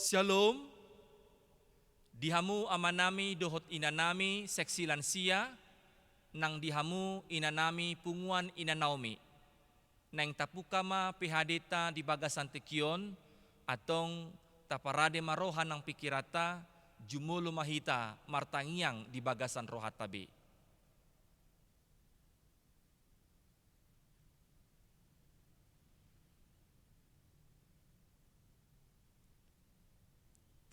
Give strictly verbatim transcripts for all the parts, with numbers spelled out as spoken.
Syalom. Di hamu amanami dohot inanami seksi lansia, nang di hamu inanami punguan Ina Naomi. Naeng tapungka ma P H D-ta di bagasan tingki on, antong taparade ma roha nang pingkiranta, jumolo ma hita martangiang di bagasan rohanta be.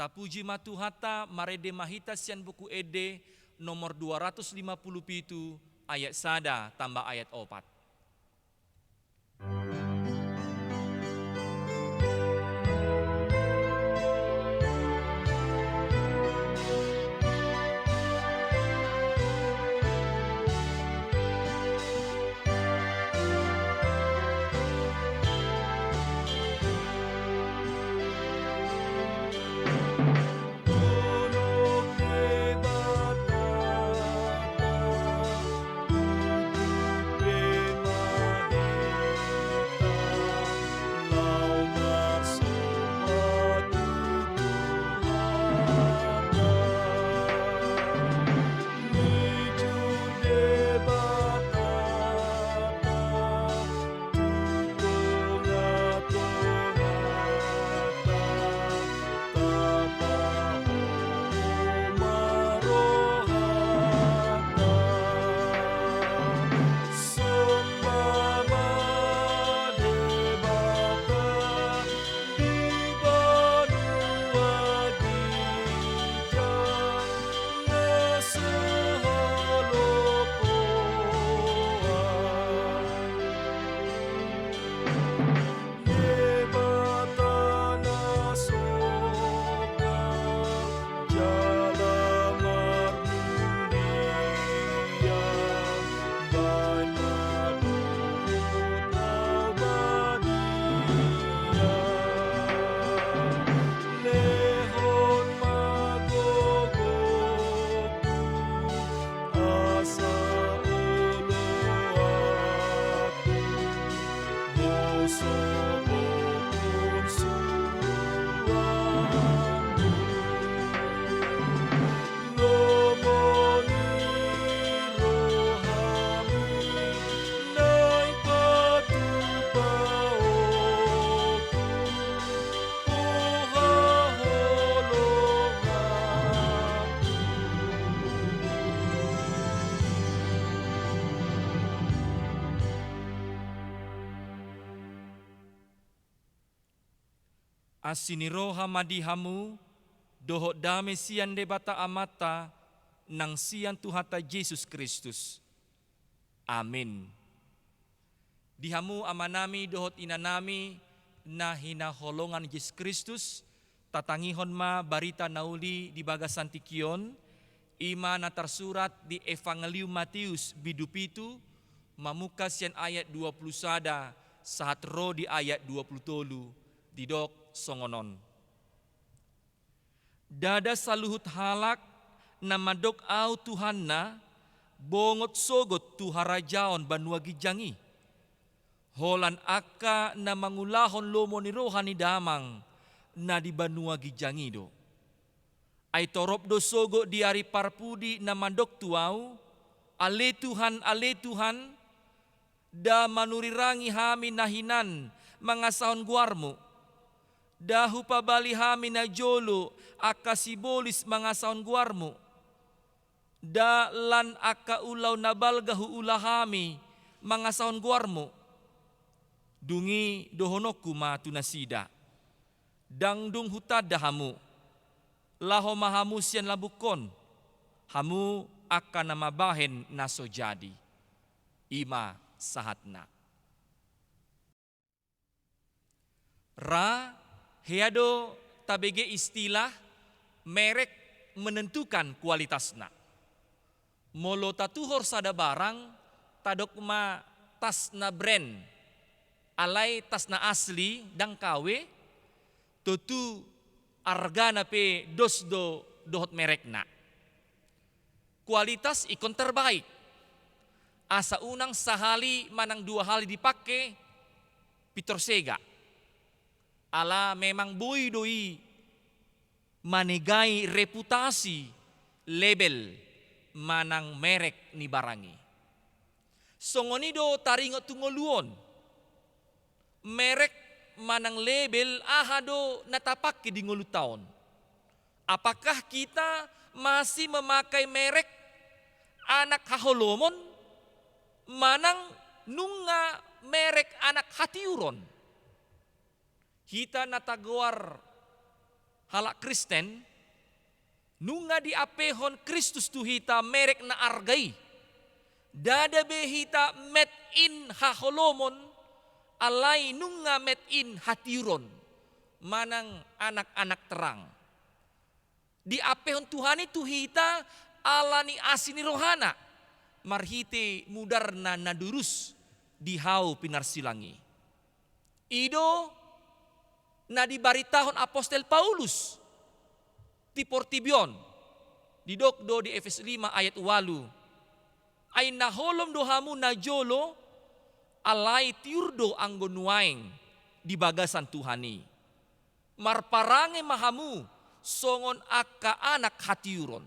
Tapuji ma Tuhanta, marende ma hita sian Buku Ende nomor dua ratus lima puluh pitu, ayat sada tamba ayat opat. Asi ni roha ma di hamu, dohot dame sian Debata Amanta, nang sian Tuhanta Jesus Kristus. Amin. Di hamu amanami dohot inanami na hinaholongan Jesus Kristus, tatangihon ma barita na uli di bagasan tingki on, i ma na tarsurat di Evangelium Mateus bindu pitu, mamungka sian ayat dua pulu sada sahat ro di ayat dua pulu tolu, didok songon on. Ndada saluhut halak na mandok Ahu Tuhanna, bongot sogot tu harajaon banua ginjang i. Holan angka na mangulahon lomo ni roha ni Damang na di banua ginjang i do. Ai torop do sogot di ari parpudi na mandok tu Ahu, Ale Tuhan, ale Tuhan, nda manurirangi hami na hinan mangasahon goarmu, nda hupabali hami najolo angka sibolis mangasahon goarmu, nda lan angka ulaon na balga huula hami mangasahon goarmu? Dung i dohononku ma tu nasida: Ndang dung hutanda hamu, laho ma hamu sian lambungkon, hamu angka na mambahen na so jadi. I ma sahatna. Ra, hea do tabege istilah merek menentukan kualitasna. Molo tatuhor sada barang, tadok ma tasna brand, alai tasna asli ndang K W, tontu argana pe dos do dohot merekna. Kualitas ingkon terbaik. Asa unang sahali manang dua hali dipake, pintor sega. Ala memang boi do i manegai reputasi, label, manang merek ni barang i. Songon i do taringot tu ngolu on. Merek manang label aha do na tapangke di ngolunta on? Apakah kita masih memakai merek anak haholomon manang nunga merek anak hatiuron? Hita na tagoar halak Kristen, nunga diampehon Kristus tu hita merek na arga i. Ndada be hita made in haholomon, alai nunga made in hatiuron, manang anak-anak terang. Diampehon Tuhan i tu hita ala ni asi ni rohana, marhite mudarna na durus di hau pinarsilang i. I do na dibaritahon apostel Paulus di portibi on. Didok do di Efesus lima ayat ualu: Ai na holom do hamu najolo, alai tiur do anggo nuaeng di bagasan Tuhan i. Marparange ma hamu songon angka anak hatiuron.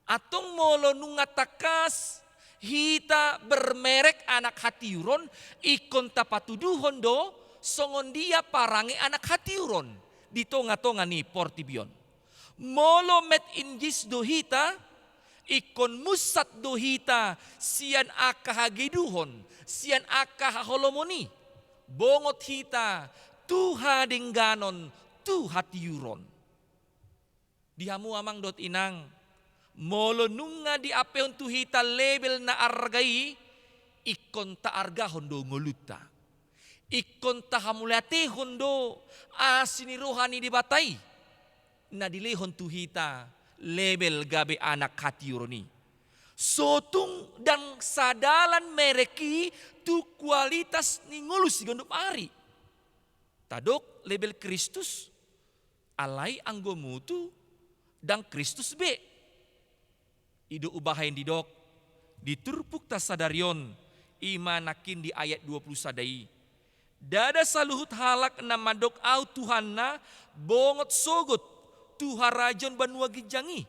Antong molo nunga tangkas hita bermerek anak hatiuron, ingkon tapatuduhon do songon dia parange anak hatiuron di tonga-tonga ni portibi on. Molo made in jis do hita, ingkon munsat do hita sian angka hageduhon, sian angka haholomon i. Bongot hita tu hadengganon, tu hatiuron. Di hamu amang dohot inang, molo nunga diampehon tu hita label na arga i, ingkon taargahon do ngolunta. Ingkon tahamauliatehon do asi ni roha ni Debata i na dilehon tu hita label gabe anak hatiuron i. So tung ndang sadalan merek i tu kualitas ni ngolu siganup ari. Tadok label Kristus, alai anggo mutu ndang Kristus be. I do umbahen didok di turpukta sadari on, i ma nangkin di ayat dua pulu sada i: Ndada saluhut halak na mandok ahu Tuhanna, bongot sogot tu harajaon banua ginjang i,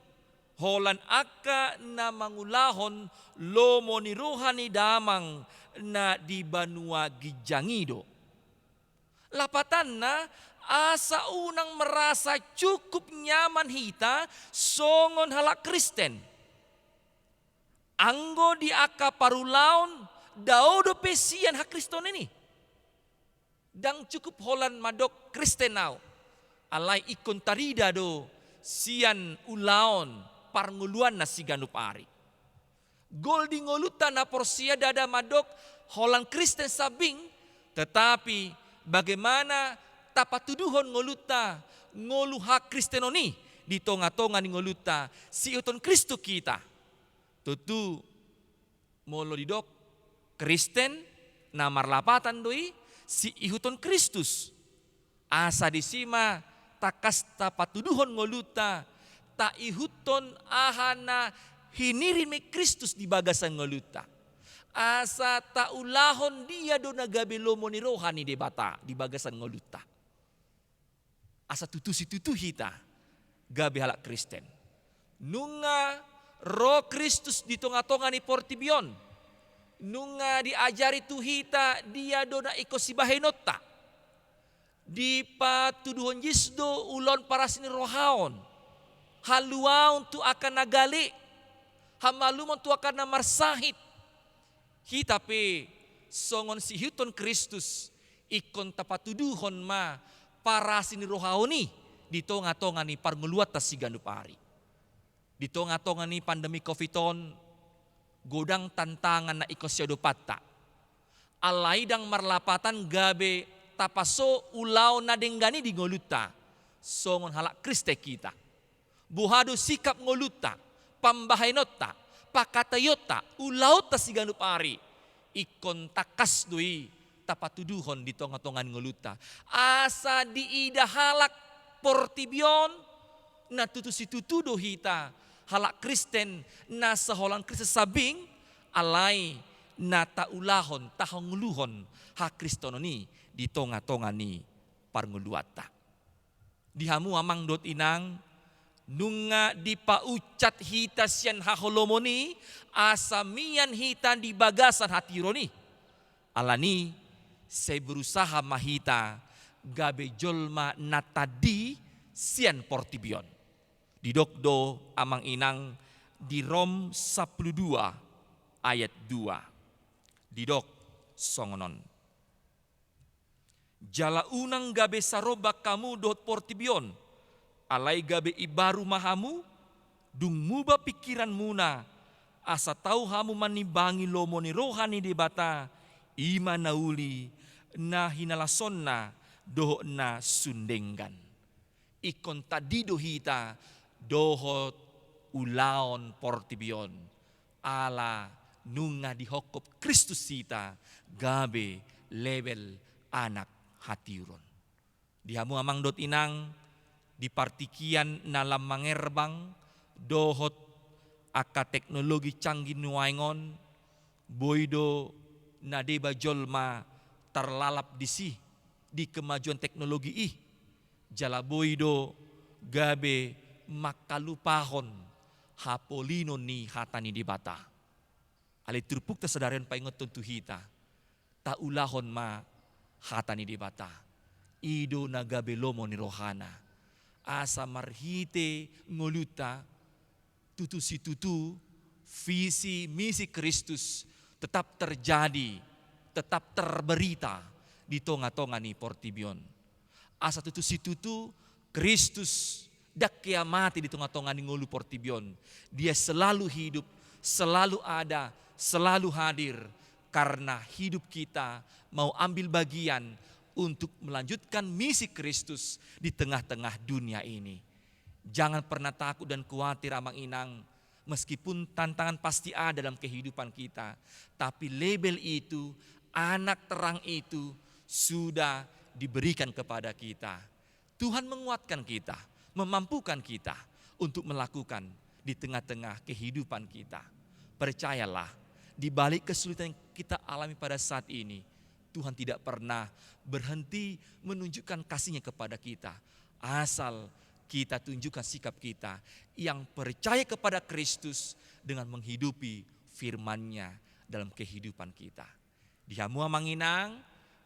holan angka na mangulahon lomo ni roha ni Damang na di banua ginjang i do. Lapatanna, asa unang merasa cukup nyaman hita songon halak Kristen, anggo di angka parulaon dao dope sian hakristenon i. Ndang cukup holan mandok Kristen ahu, alai ingkon tarida do sian ulaon parngoluanna siganup ari. Gol di ngolunta na porsea ndada mandok holan Kristen sambing, tetapi bagaimana tapatuduhon ngolunta, ngolu hakristenon i di tonga-tonga ni ngolunta siihuthon Kristus hita? Tontu molo didok Kristen, na marlapatan do i siihuthon Kristus. Asa disi ma tangkas tapatuduhon ngolunta, taihuthon aha na hinirim ni Kristus di bagasan ngolunta. Asa taulahon dia do na gabe lomo ni roha ni Debata di bagasan ngolunta. Asa tutu situtu hita gabe halak Kristen. Nunga ro Kristus di tonga-tonga ni portibi on. Nunga diajari tu hita dia do na ingkon sibahenonta. Dipatuduhon Jesus do ulaon parasi ni roha on, haluaon tu angka na gale, hamalumon tu angka na marsahit. Hita pe songon siihuthon Kristus, ingkon tapatuduhon ma parasi ni roha on i di tonga-tonga ni parngoluanta siganup ari. Di tonga-tonga ni pandemi covid on, godang tantangan na ingkon siadopanta. Alai ndang marlapatan gabe tapaso ulaon na denggan i di ngolunta songon halak Kristen hita. Boha do sikap ngolunta, pambahenonta, pangkataionta, ulaonta siganup ari, ingkon tangkas do i tapatuduhon di tonga-tonga ni ngolunta. Asa diida halak portibi on, na tutu situtu do hita halak Kristen, na saholan Kristen sambing, alai na taulahon, tahangoluhon hakristenon i di tonga-tonga ni parngoluanta. Di hamu amang dohot inang, Nunga dipaunsat hita sian haholomon i, asa mian hita di bagasan hatiuron i. Alani, sai berusaha ma hita gabe jolma na tandi sian portibi on. Didok do amang inang di Rom sampulu dua ayat dua. Didok songon on. Jala unang gabe sarombak hamu dohot portibi on, alai gabe imbaru ma hamu, dung muba pingkiranmuna, asa tau hamu manimbangi lomo ni roha ni Debata, i ma na uli, na hinalasonna, dohot na sun denggan. Ingkon tandi do hita dohot ulaon portibi on, ala nunga dihophop Kristus hita gabe lebel anak hatiuron. Di hamu amang dohot inang, di partingkian na lam mangerbang dohot angka teknologi canggih nuaeng on, boi do na deba jolma tarlalap disi di kemajuan teknologi i, jala boi do gabe mangkalupahon hapolinon ni hata ni Debata. Alai turpukta sadari on paingothon tu hita, taulahon ma hata ni Debata. I do na gabe lomo ni rohana. Asa marhite ngolunta, tutu situtu visi misi Kristus tetap terjadi, tetap terberita di tonga-tonga ni portibi on. Asa tutu situtu Kristus ndang hea mate di tonga-tonga ni ngolu portibi on. Dia selalu hidup, selalu ada, selalu hadir, karena hidup kita mau ambil bagian untuk melanjutkan misi Kristus di tengah-tengah dunia ini. Jangan pernah takut dan khawatir, amang inang, meskipun tantangan pasti ada dalam kehidupan kita, tapi label itu, anak terang itu sudah diberikan kepada kita. Tuhan menguatkan kita, memampukan kita untuk melakukan di tengah-tengah kehidupan kita. Percayalah, di balik kesulitan yang kita alami pada saat ini, Tuhan tidak pernah berhenti menunjukkan kasih-Nya kepada kita. Asal kita tunjukkan sikap kita yang percaya kepada Kristus dengan menghidupi firman-Nya dalam kehidupan kita. Di hamu amang inang,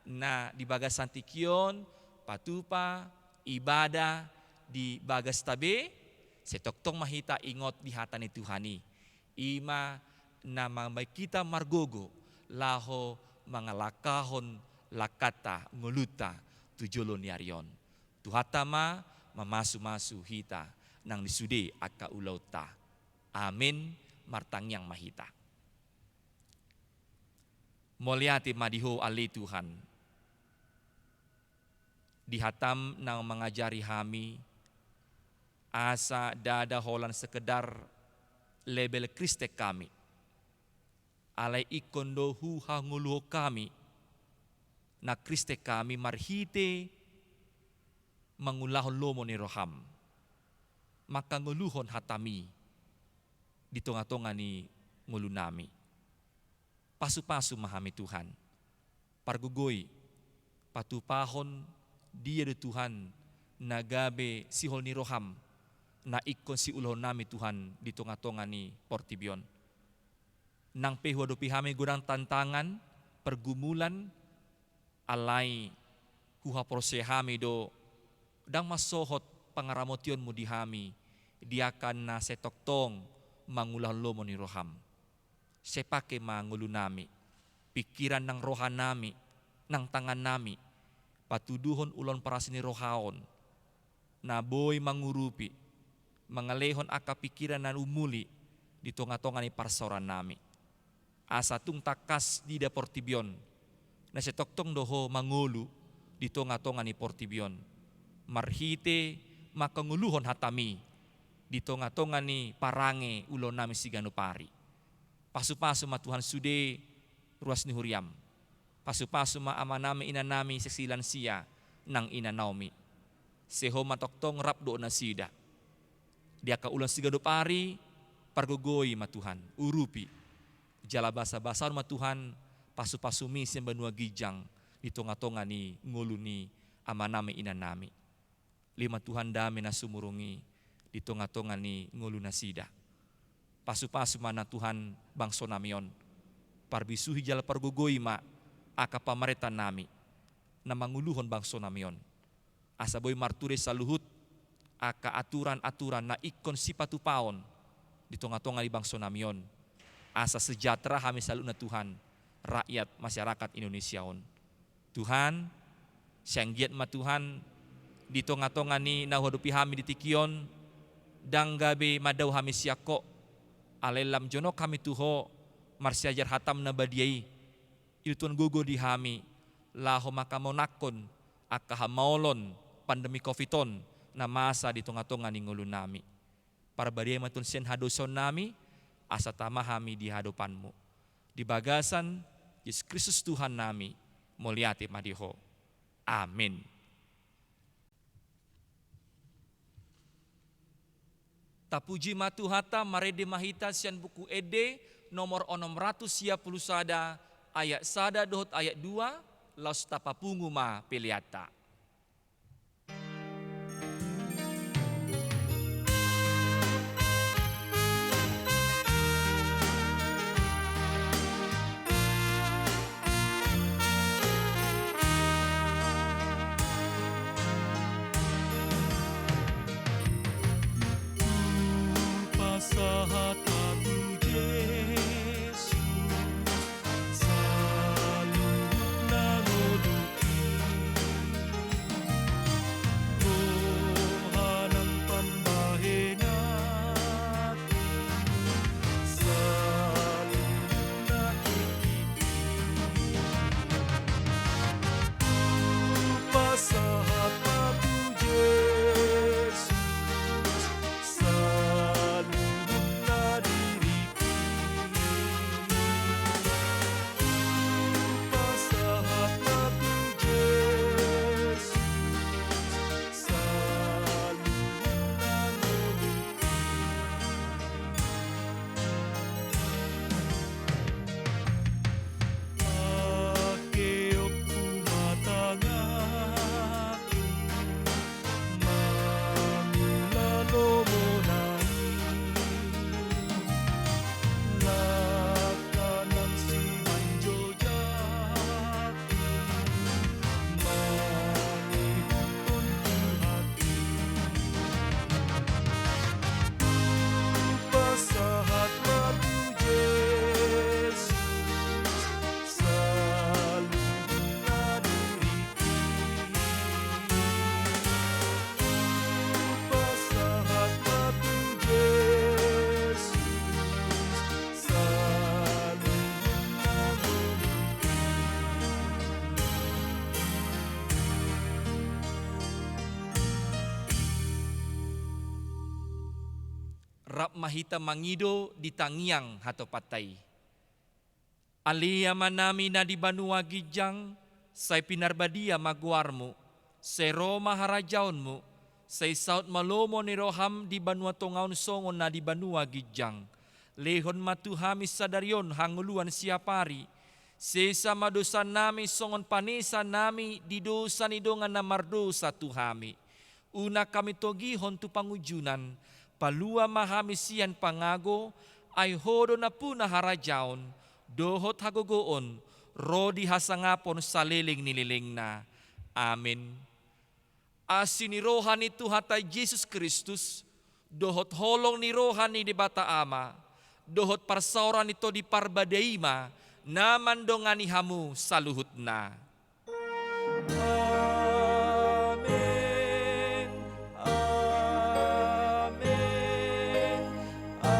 na di bagasan tingki on, patupa, ibadah, di bagasta be, sai tongtong ma hita ingot di hata ni Tuhan i. I ma na mambahen hita margogo, laho mangalangkahon langkanta ngolunta tu jolo ni ari on. Tuhanta ma mamasu-masu hita nang di sude angka ulaonta. Amen. Martangiang ma hita. Mauliate ma di Ho ale Tuhan. Di hataM na mangajari hami, asa ndada holan sekedar label Kristen hami. Alai ingkon do huhangoluhon hami, na Kristen hami marhite mangulahon lomo ni rohaM. Mangkangoluhon hataMi di tonga-tonga ni ngolunami. Pasu-pasu ma hami Tuhan. Pargogoi, patupahon dia do Tuhan na gabe sihol ni rohaM, na ingkon siulahonnami Tuhan di tonga-tonga ni portibi on. Nang pe huadopi hami godang tantangan, pergumulan, alai huhaporseai hami do, ndang mansohot pangaramotionMu di hami, di angka na sai tongtong mangulahon lomo ni rohaM. Sai pake ma ngolunami, pingkiran nang rohanami, nang tangannami, patuduhon ulaon parasi ni roha on, na boi mangurupi, mangalehon angka pingkiran na umuli di tonga-tonga ni parsaorannami. Asa tung tangkas diida portibi on, na sai tongtong do Ho mangolu di tonga-tonga ni portibi on, marhite mangkangoluhon hataMi di tonga-tonga ni parange ulaonnami siganup ari. Pasu-pasu ma Tuhan sude ruas ni huriaM. Pasu-pasu ma amanami inanami seksi lansia nang ina Naomi. Sai Ho ma tongtong rap dohot nasida. Di angka ulaon siganup ari, pargogoi ma Tuhan, urupi. Jala basa-basahon ma Tuhan pasu-pasuMi sian banua ginjang di tonga-tonga ni ngolu ni amanami inanami. Lehon ma Tuhan dame na sumurung i di tonga-tonga ni ngolunasida. Pasu-pasu ma na Tuhan bangso nami on. Parbisuhi jala pargogoi ma angka pamarenta nami na manguluhon bangso nami on. Asa boi marture saluhut angka aturan-aturan na ingkon sipatupaon di tonga-tonga ni bangso nami on. Asa sejahtera hami saluhutna Tuhan, rakyat masyarakat Indonesia on. Tuhan, sai anggiat ma Tuhan, di tonga-tonga ni na huadopi hami di tingki on, ndang gabe mandao hami sian Ho, alai lam jonok hami tu Ho, marsiajar hataM na badia i, i do Tuhan gogo di hami, laho mangkamonangkon angka hamaolon pandemi covid on, na masa di tonga-tonga ni ngolunami. Parbadiai ma Tuhan sian hadosaon nami, asa tama hami di hadopanMu. Di bagasan Jesus Kristus Tuhan nami, mauliate ma di Ho. Amin. Tapuji ma Tuhanta, marende ma hita sian Buku Ende nomor onom ratus sia pulu sada, ayat sada dohot ayat dua, laos tapapungu ma peleanta. Pasahat ma tu Jesus, saluhutna ngolu i, roha nang pambahenan, saluhutna tingki i. Pasahat ma tu Jesus, saluhutna diri i. Pasahat ma tu Jesus, saluhutna ngolu i. Angkeonku ma tanganku, mangula lomona i, langkana simanjojak, mangihuthon Tuhan i. Pasahat ma tu Jesus, saluhutna diri i. Pasahat ma tu Jesus, saluhutna ngolu i. Rap ma hita mangido di tangiang hatopanta i. Ale Amanami na di banua ginjang, sai pinarbadia ma goarMu, sai ro ma harajaonMu, sai saut ma lomo ni rohaM di banua tonga on songon na di banua ginjang. Lehon ma tu hami sadari on hangoluan siapari. Sesa ma dosanami songon panesanami di dosa ni dongan na mardosa tu hami. Unang hami togihon tu pangunjunan, palua ma hami sian pangago, ai Ho do nampuna harajaon, dohot hagogoon, ro di hasangapon saleleng ni lelengna. Amen. Asi ni roha ni Tuhanta Jesus Kristus, dohot holong ni roha ni Debata Ama, dohot parsaoran ni Tondi Parbadia i ma na mandongani hamu saluhutna. Amen. Amen. Amen.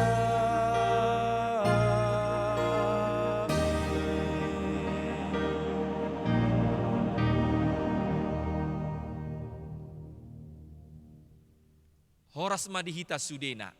Horas ma di hita sudena.